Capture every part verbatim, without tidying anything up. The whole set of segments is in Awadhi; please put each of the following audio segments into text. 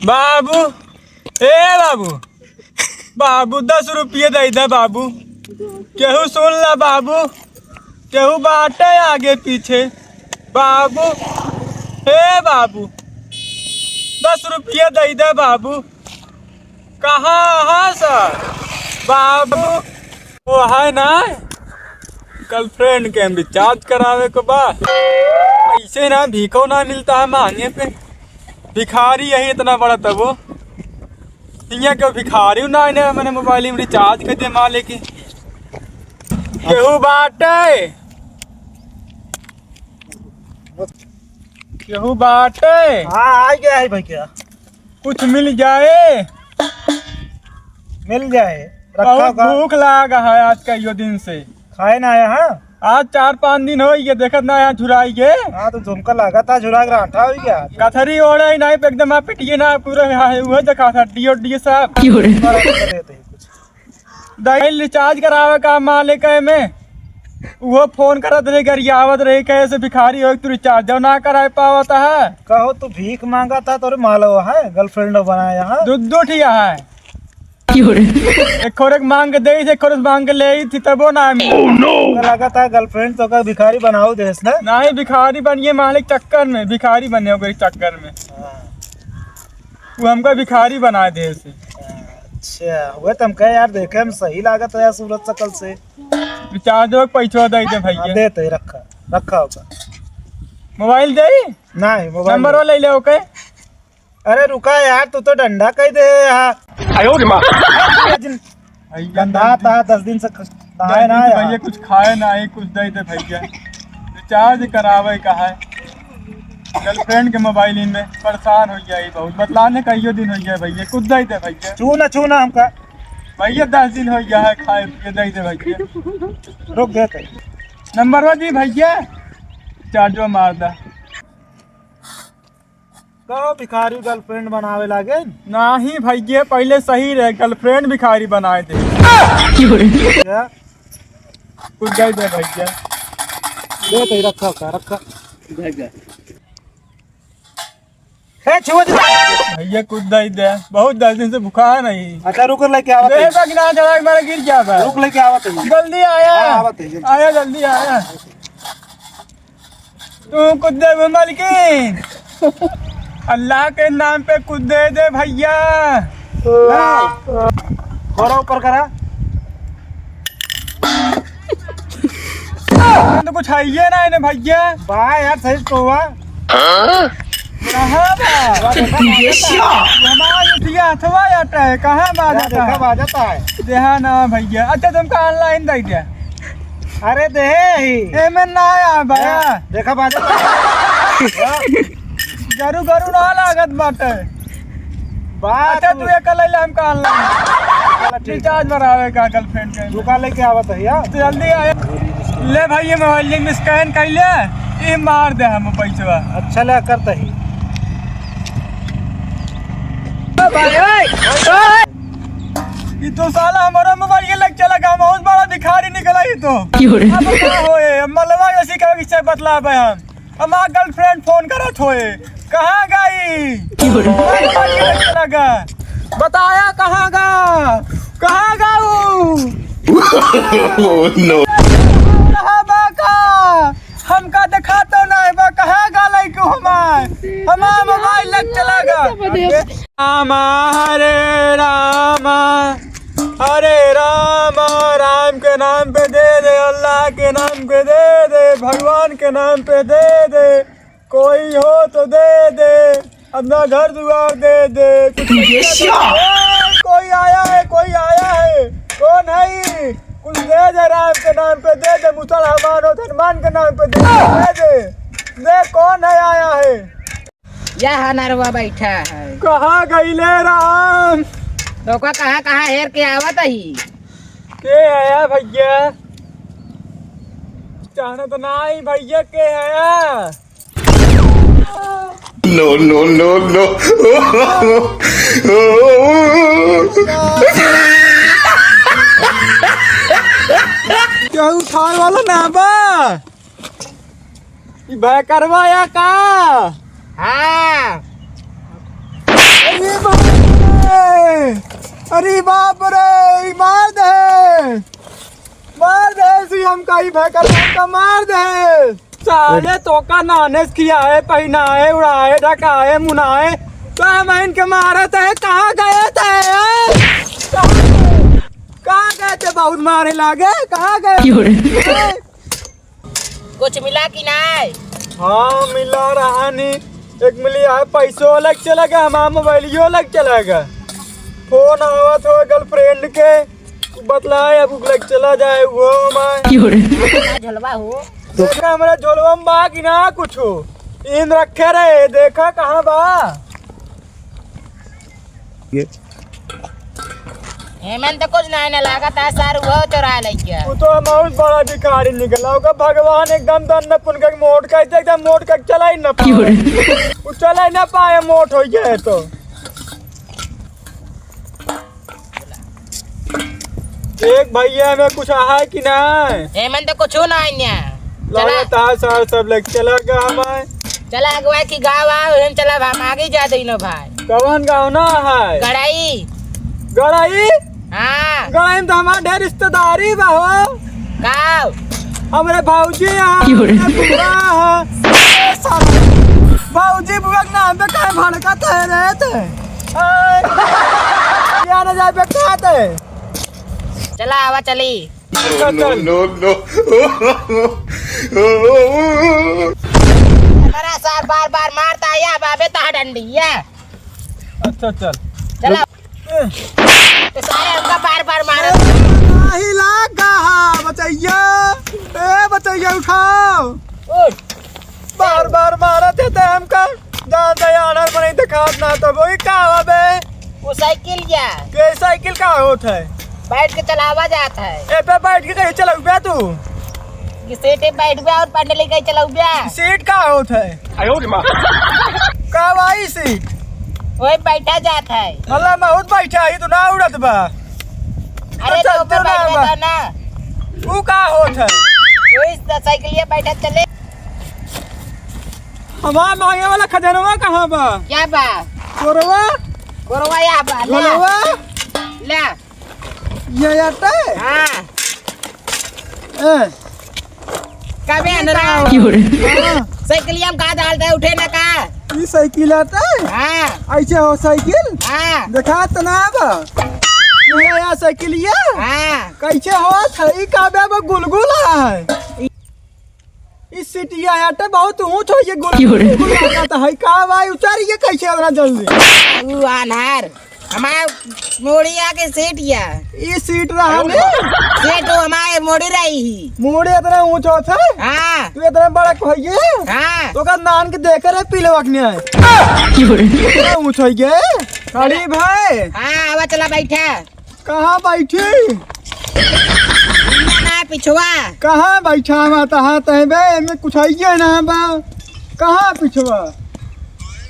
बाबू, ए बाबू, बाबू, दस रुपये दे दे बाबू। केहू सुन ला बाबू, केहू बाटे आगे पीछे। बाबू, ए बाबू, दस रुपये दे दे बाबू। कहाँ है सर? बाबू, वो है ना, गर्लफ्रेंड के हम रिचार्ज करावे को बा। पैसे ना, भीखो ना मिलता है मांगे पे। भिखारी यही इतना बड़ा तब वो। इहाँ के भिखारी ना, इन्हें मैंने मोबाइल में रिचार्ज कर दे मालिक। केहू बाटे? केहू बाटे? हाँ, आ गया है भैया। कुछ मिल जाए। मिल जाए। रखा बहुत का? भूख लागा है आज का यो दिन से। खाए ना आया, हाँ? आज चार पाँच दिन हो गए, देखत ना यहाँ झुराई के। हाँ, तो झुमका लगा था, झुरा के राठा हो गया। कथरी ओढ़े ही नहीं, एकदम आप पिटिए ना, पूरा यहाँ है, वो देखा था, डीओ डीओ साहब। क्यों रे? बड़ा कर देते हैं कुछ। दही रिचार्ज करावे का मालिक है में, वो फोन करत रहे, गरियावत रहे, कहे से भिखारी हो, तू रिचार्ज ना कराए पावत है। कहो, तू भीख मांगा था, तोरे मालवा है, गर्लफ्रेंड बनाया है। दू दू ठिया है। एक खोरे के मांग के दे, एक खोरे से मांग के ले थी, तबो ना मिली। Oh, no! लगा था गर्लफ्रेंड तो का भिखारी बनाओ देस ना। नहीं, भिखारी बनिए मालिक चक्कर में, भिखारी बने ओकरे चक्कर में। हाँ। वो हमका भिखारी बना देस। अच्छा, वह तो हम कहे यार, देखे हम सही लागत है यार सूरत शकल से। रिचार्ज हो, पैसा दे दे भैया। हाँ, देते, रखा, रखा होगा। मोबाइल दे? नहीं, मोबाइल नंबर नहीं। वो ले ले, ओके। अरे रुका यार, तू तो डंडा कह दे यार। आयो रे माँ। भैया, गंदा जल्दी, था, दस दिन से ख-, नहाए ना जल्दी से यार। भैया, कुछ खाए ना, कुछ दे दे भैया। रिचार्ज करावे का है, गर्लफ्रेंड के मोबाइल में परेशान हो जाई बहुत, बतलाने कहियो दिन हो जाए भैया, कुछ दे दे भैया। छू ना, छू ना हमका। भैया, दस दिन हो गया है खाए पिए, दे दे भैया। रुक दे तो। नंबर वो दी भैया, चार्जो मार दा। कहो भिखारी गर्लफ्रेंड बनावे लागे? नाही भैया, पहले सही रहे, गर्लफ्रेंड भिखारी बनाए दे। क्या? कुछ दे दे भैया। दे तो रखा का, रखा। ए, छुआ दे। भैया कुछ दे दे, बहुत दस दिन से भूखा है नहीं। अच्छा रुक, लेके आवा दे। बा कि ना, जरा मारे गिर गया बा। रुक, लेके आवा तो। जल्दी आया। हाँ, आवा तो, जल्दी। आया, जल्दी आया। तू कुछ दे बे मालकिन, अल्लाह के नाम पे कुछ दे दे भैया। हाँ। करा ऊपर करा। तो कुछ है ये ना इन्हें भैया। बा यार, सही तो हुआ। कहाँ बा? हमारा ये दिया अथवा जाता है, कहाँ बा जाता है? देखा बा जाता है। देहा ना भैया। अच्छा, तुमका online दे दिया। अरे दे ही। एमे ना आया बा। देखा बा जाता है। गरु गरु ना लागत बाटे। बात अच्छा, तू एक ले ले, हमका online। चला, ठीक। रिचार्ज भरावे का गर्लफ्रेंड के। दुकान लेके आवत है यार। तो जल्दी आया। ले भाई, ये मोबाइल में स्कैन कर ले, ये मार दे हम पैसवा। अच्छा, ले करता ही। ये तो साला हमारा मोबाइल के लग चला गया, बहुत बड़ा भिखारी निकला ये तो। क्यों रे? अब का होए, अब मलवा जैसी का किससे बतलावे हम। हमार गर्लफ्रेंड फोन करत होए, "कहाँ गई?" लगा, बताया कहाँ गा, कहाँ गा ऊ? Oh, no। कहाँ बा का? हमका देखा तो नहीं बा, कहाँ गा लइको हमार? हमार मोबाइल लग चला गा। रामा, हरे रामा, हरे राम, राम के नाम पे दे दे, अल्लाह के नाम पे दे दे, भगवान के नाम पे दे दे, कोई हो तो दे दे, अपना घर दुआर दे दे। कुछ ये पैसा दे दे। कोई आया है, कोई आया है, कौन है? कुछ दे दे, राम के नाम पे दे दे, मुसलमान हो तो हनुमान के नाम पे दे दे, दे दे, दे, कौन है आया है? यह नरवा बैठा है। कहाँ गईले राम? तो का कहाँ कहाँ हेर के आवत ही? के आया भैया? जाना तो ना ही भैया, के आया? No, no, no, no। क्या उठाए वाला ना बा? ई भयकरवा या का? हाँ। अरे अरे बाप रे, ई मार दे, मार दे, सी हम कहीं भयकर का मार दे। साले तोका नानेस खियाए, पहिनाए, उड़ाए, ढकाए, मुनाए, तो हम इनके मारत है। कहाँ गए थे, हैं? कहाँ गए थे? बहुत मारे लागे, कहाँ गए थे? क्यों रे? हैं? कुछ मिला कि नाय? हाँ, मिला रहा नी। एक मिली है, पैसो अलग चला गया, हमारा मोबाइलियो अलग चला गया। फोन आवत हो गर्लफ्रेंड के, बतलाए, अब उगलक चला जाए, वो हमार। क्यों रे? का झोलवा हो? देखा, हमरा झोलवा में बा कि ना कुछो? इन रखे रहे, देखा कहाँ बा? ये। एमन तो कुछ नहीं ना लागत है सर, वो चोरा ले गया। वो तो हम बहुत बड़ा भिखारी निकला, ओकर भगवान एकदम दन न पुन के मोट कर दे, एकदम मोट कर चला ही ना पाए। क्यों रे? वो चला ही ना पाए, मोट हो गया है तो। देख भैया, में कुछ है कि ना? एमन तो कुछ ना है ना। चला। लागत है सर, सब लेके चला गया हमारे। चला अगुआ की गाँव आओ, हम चला, हम आगे जा दे नो भाई। कौन गाँव ना है? गड़ाई। गड़ाई? हाँ। गड़ाई में तो हमार ढेर रिश्तेदारी बा हो। गाँव? हमरे भौजी यहाँ, क्यों रे? हमरे बुआ है। भौजी बुआ के नाम पे काहे भड़कत है रे ते? ए, या ना जाए बेटा ते। चला, आवा चली। चल, चल। No, no, no। हमारा सार बार बार मारता है, या बाबे ता डंडी, या। अच्छा, चल। चला। ए। तो सारे हमका बार बार मारत। ए, नाही लागा, बचैया। ए, बचैया, उठाओ। उठ। बार बार मारत है ते हमका। जान दे, आनर मनई देखात ना तो वही का हवे? वो साइकिल या। के साइकिल का होत है? बैठ के चलावा जात है। ए पे बैठ के कहीं चलउबे तू? ये सीट पे बैठ गया और पंडली कहीं चलउबे। सीट का होत है? आयो रे माँ। का भाई सीट? वही बैठा जात है। अल्लाह बहुत बैठा है, तू ना उड़त बा। अरे तो तो चलते ऊपर ना बैठ बा। गया ना। तू का होत है? वही साइकिल ये बैठा चले। हमार मांगे वाला खजनवा कहाँ बा? क्या बा? कोरवा? कोरवा या बा, ला। गोलवा? ला। ये आटे? हाँ। ए। कबे अनरा? का? हाँ। साइकिलिया में का डाल दे, उठे ना का? ई साइकिल आटे? हाँ। ऐसे हो साइकिल? हाँ। देखा तो ना बा। ये या साइकिलिया? हाँ। कैसे हो? सही का बे, वो गुलगुला है। ई सीटिया आटे बहुत ऊंच हो, ये गोल क्यों रे? गोल लागत है का भाई? उतार ये कैसे इतना जल्दी? तू आन्हर, हमार मोड़िया के सीटिया। ई सीट रहा ने? सीट वो हमारे मोड़ी रही ही। मोड़ी इतना ऊंच होत है? हाँ। तू इतना बड़ा कहिए? हाँ। तो का नान के देख रहे पीले वकने आए। क्यों रे? इतना ऊंच हो गए। खड़ी भाई। हाँ, आवा चला बैठा। कहाँ बैठी? ना, पिछुआ। कहाँ बैठा बा तहाँ तय बे? एमे कुछ आइए ना बा। कहाँ पिछुआ?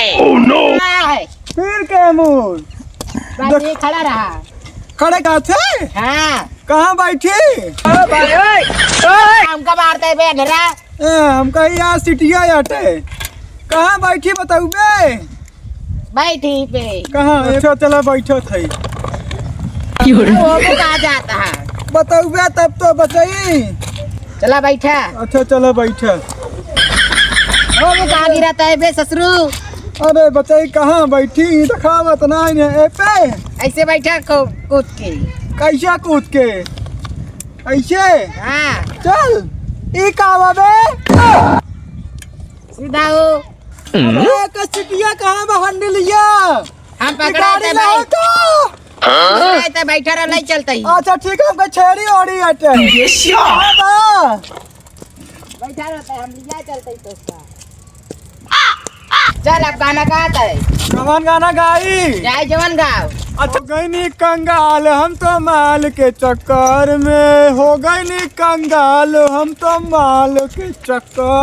Oh no! का है? फिर के मूल? बस देख- ये खड़ा रहा। खड़े का थे? हाँ। कहाँ बैठी? ओ भाई, ओए, ओए। हमका मारते बे अंधरा। ए, हमका यहाँ सिटिया आटे। कहाँ बैठी बताऊ बे? बैठी पे। कहाँ? अच्छा, चला बैठत है। क्यों रे? वो तो कहाँ जाता है? बतउबे तब तो बचई। चला बैठा। अच्छा, चला बैठा। वो भी कहाँ गिरा तय बे ससुरू? अरे बचई, कहाँ बैठी? देखावत ना इन्हें। ए पे। ऐसे बैठा को-, कूद के। कैसे कूद के? ऐसे? हाँ। चल। ई का बा बे? सीधा हो। अरे, कसिटिया कहाँ बा हंडलिया? हम पकड़ाई गाड़ी थे भाई। लाओ तो। पकड़ाई थे, बैठा रह, नहीं चलता ही। अच्छा, ठीक है, हमका छेड़ी ओड़ी हटे। ये श्या। हाँ बा। बैठा रहता है, हम लिया चलता ही तो उसका। चल, अब गाना गाता है। कौन गाना गाई? चाहे जवन गाओ। अच्छा, गईनी कंगाल हम तो माल के चक्कर में, हो गईनी कंगाल हम तो माल के चक्कर।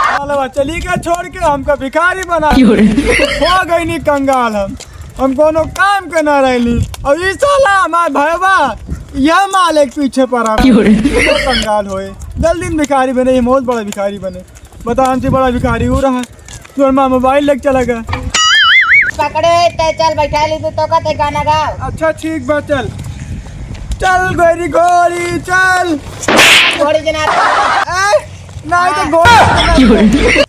सालवा चली के छोड़ के हमका भिखारी बना। क्यों रे? हो गईनी कंगाल हम, हम कोनो काम के ना रहली। और ई साला हमार भयवा, यह मालिक पीछे पड़ा। क्यों रे? ये कंगाल होए, जल्दी में भिखारी बने, ये बहुत बड़ा भिखारी बने। बता, हमसे बड़ा भिखारी हो रहा है, तोर माँ मोबाइल लेके चला गया। पकड़े, तै चल, बैठा ली तू, तो का तै गाना गाओ। अच्छा, ठीक बा, चल। चल, गोरी घोड़ी, चल। घोड़ी जना। ए, नहीं तो हाँ। घोड़ी।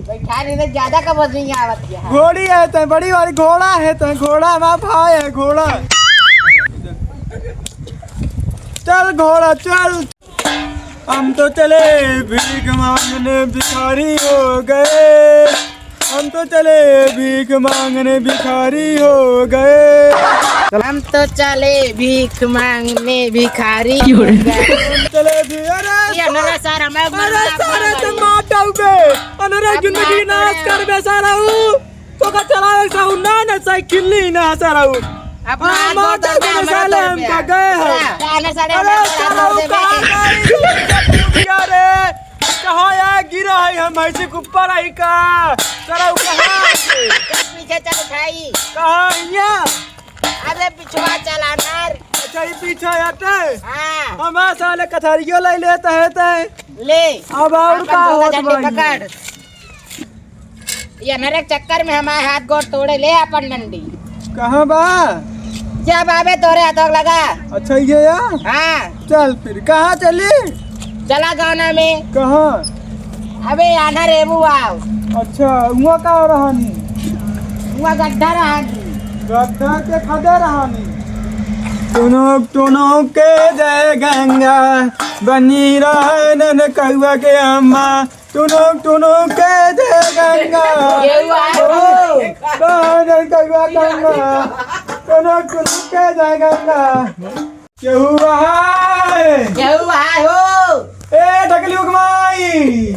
बैठा ली तो ज्यादा का वजन आवत है। घोड़ी है तै, बड़ी वाली घोड़ा है तै, घोड़ा हमारा भाई है, घोड़ा। चल घोड़ा, चल। हम तो चले भीख मांगने भिखारी हो गए, हम तो चले भीख मांगने भिखारी हो गए। हम तो चले भीख मांगने भिखारी हो गए। हम चले भी, अरे ये हमारा सर, हमारा अरे सारे तो मार डाउबे, अरे अपना जिंदगी नाश कर बे सारा हूँ। तो का चलावे साहू ना, ना साइकिल ली ना सारा हूँ। अपना हाँ, हाथ मार गोड़ डाउबे दबा, साले हमारा हम का गए हैं। पूरा। जाने साले अरे हमारा सारा हूँ, दबा। कहाँ गई? यार, कहाँ यार गिरा है, हम ऐसे के ऊपर आई का? सारा हूँ कहाँ है? पीछे चल उठाई। कहाँ है यहाँ? अरे पिछवा चला नर। अच्छा, ये पीछे आते हैं? हाँ। हमारे साले कथरियो ले लेते हैं ते। ले। अब और अपन का झोला होत झंडी भाई? पकड़। ये नरक चक्कर में हमारे हाथ गोड़ तोड़े, ले अपन डंडी। कहाँ बा? जब आवे तोरे हाथों लगा। अच्छा, ये या? हाँ। चल फिर, कहाँ चली? चला गाना में। कहाँ? अबे आना रेबू आओ। अच्छा, हुआ का रहानी? हुआ गड्ढा रहानी। गड्ढा के खदे रहानी। टुनुक टुनुक के जय गंगा, बनी रहे नन कौआ के अम्मा। टुनुक टुनुक के जय गंगा। केहू आए हो? कहाँ जय कौआ गंगा? टुनुक टुनुक के जय गंगा। केहू आए? केहू आए हो? ए, ढकलियो के माई।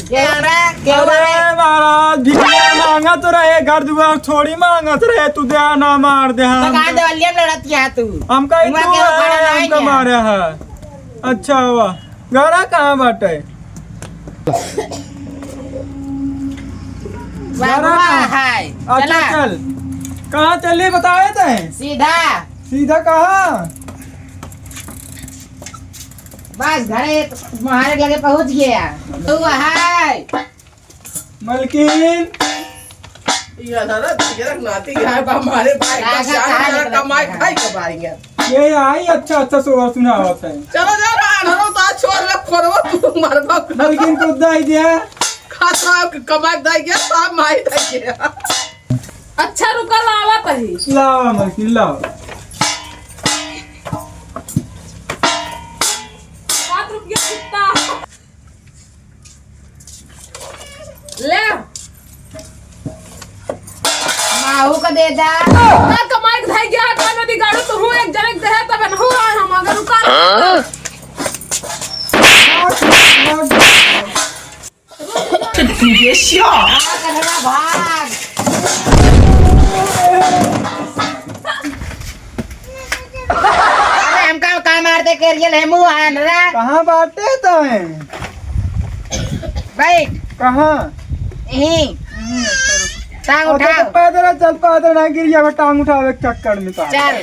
केहू आए? केहू आए? अरे महाराज, भिखिया मांगत रहे, घर दुआर थोड़ी मांगत रहे, तू दे ना मार दे हम। तो कहाँ देवलिया में लड़त किया तू? हम कहीं हुआ तू केहू खड़ा है, नहीं हमका है। मारे है। अच्छा हुआ। घरा कहाँ बाटे? बाबुआ घरा कहाँ? है। अच्छा, चला। चल। कहाँ चली बतावे तैं? सीधा। सीधा कहाँ? बस घरे तुम्हारे लगे पहुँच गया। तू है। मलकिन। ये अनहरा तेरह नाती है, बा मारे भाई का राजा शादी कहाँ जरा निकलत कमाई है? खाई के बाई है। ये आई अच्छा अच्छा सोहर सुनावत है। चलो जा रहा अनहरो तो छोड़ ले खोरवा तू मार बाप का। मलकिन को दाई दिया। खासा कमाई दाई गया, साहब माई दाई गया। अच्छा रुका लावा तही। लावा मलकिन लावा। सात रुपया कितना? ले। माहू का दे दा। ना कमाई के धाई गया, का नदी गाड़ू तो हूँ एक जने के देहे तब न हो रहा हम अगर रुका। हाँ? भाग, अनहरा, भाग। अरे हमका का मार दे के रियल है मुँह है अनहरा। कहाँ बाटे तैं? बैठ। कहाँ? यहीं। टांग अच्छा, उठाओ। तो पैदल चल, पैदल ना गिर जावे टांग उठावे के चक्कर में तो। चल।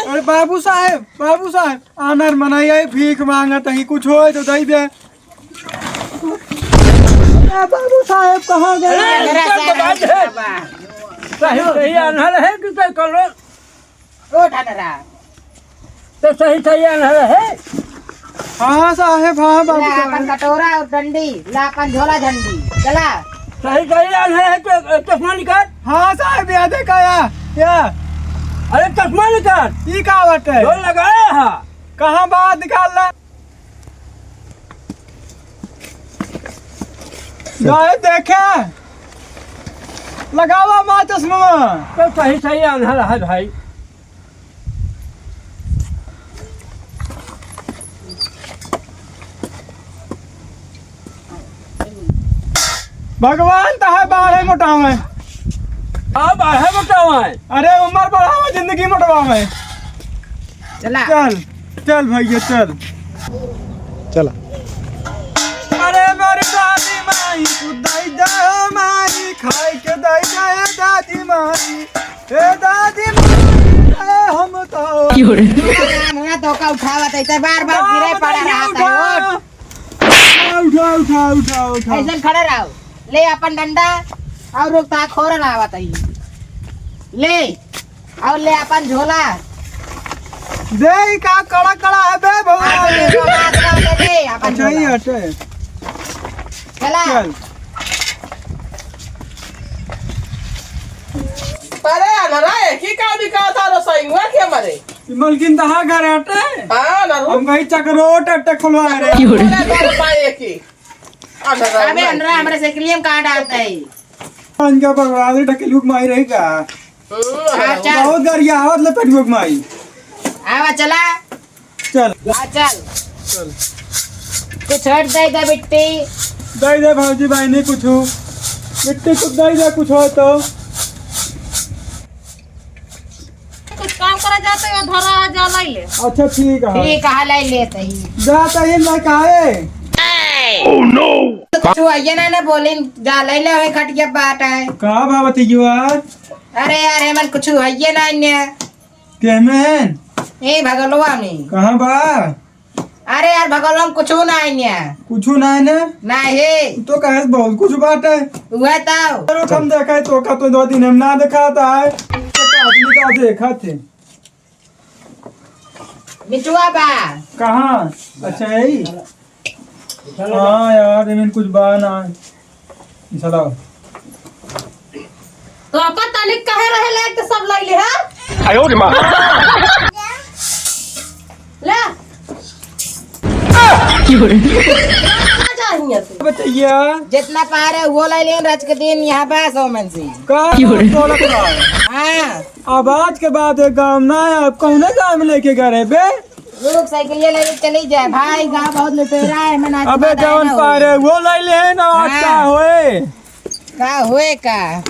अरे बाबू साहेब, बाबू साहेब, आनर मनई आई, भीख मांगत ही, कुछ होए तो दई दे। अरे बाबू साहेब, कहाँ गए? अरे, अनहरा, इनका तो बात है। सही, सही अनहर है कि तो करो। उठ अनहरा। तो सही, सही अनहर है। हाँ साहेब, हाँ बाबू ला साहेब। अपन कटोरा और डंडी, ला अपन झोला झंडी, चला। सही, सही अनहर है तो चश्मा निकाल। हाँ साहेब, या देखा या, या। अरे चश्मा निकाल। ई का बात है? जो लगाया है। कहाँ बात निकाल ला? गाय देखे, लगावा माँ चश्मा। तो सही सही आन्हर है भाई। भगवान तहे बाढ़े मोटावे। हाँ, बाढ़े मोटावे। अरे उम्र बढ़ावे, जिंदगी मोटवावे। चला। चल, चल भैया, चल। चला। अरे मोर दादी माई, तू दई दे माई, खाई के दई दे दादी माई। ए दादी माई, ए हम तो। क्यों रे? ना, ना, तो का उठावत है, तो बार बार गिरे पड़ा रहता है, उठ। उठा, उठा, उठा, उठा। ऐसन खड़ा रहो। ले अपन डंडा और रुक, ता खोरन आवत है। ले, और ले अपन झोला। दे, ई का कड़ा कड़ा है बे भगवान। ले, ले, ले, ले, ले, अपन अच्छा, ई झोला। हटे। चला। चल। अरे, अनरा, एक ही का भी कहा था, रसोईवा के मरे। ई मलकिन तहा घर हटे। हाँ, अनरू। हम कहीं चकरोट अट्टे खुलवा रहे। अरे, अरे, अरे, एक ही। अनरा, अबे, नहीं। अनरा, हमरे साइकिलिया में कहाँ डालता है? इनका बर्बाद है, ढकेलुक माई रही का? हम्म, हाँ, चल। बहुत गरियावत ले पेटुक माई। आवा, चला। चल। आ, चल। चल। कुछ हट दे दे बिट्टी। दे दे भौजी भाई, नहीं कुछ हो। बिट्टी कुछ दे दे, कुछ हो तो। कुछ काम करा जाते हो, धरा आ जा, लाई ले। अच्छा, ठीक है। ठीक है, लाई लेते ही। जाते ही लेके आए। कुछ हुआ ये ना, ना बोलिन, जा लाई ले, वही खटिया बाट है। का बाबा थी आज? अरे यार, हेमन कुछ हुआ ये ना इन्हें। केमेन? ए भगलवा में। कहाँ बा? अरे यार, भगलवा में कुछ ना है इन्हें। कुछ ना है ना? नहीं। तो कहे से बहुत कुछ बात है। वह तो। चलो, हम देखा है तो का तो दो दिन हम ना दिखाता है। तो आदमी का देखा थे। मिचुआ बा। कहाँ? अच्छा, यही? हाँ यार, इमेन कुछ बा ना। चलाओ। तो अपन तनिक कहे रहे ले तो सब लई ले, हाँ? आयो रे माँ। ले। आ जा हियाँ से। बचैया। जितना पार है वो लई ले, रच के दिन यहाँ बा सौ मन से। का बोलत बा? हाँ। अब आज के बाद एक गाँव ना है, अब कौने गाँव में लेके गए रे बे? रुक, साइकिलिया लेके चली जाए भाई, गाँव बहुत लुटेरा है, मैं नाच अबे गाना जवन ना हो। पारे वो लई ले ना, आज हाँ। का होए? का होए का?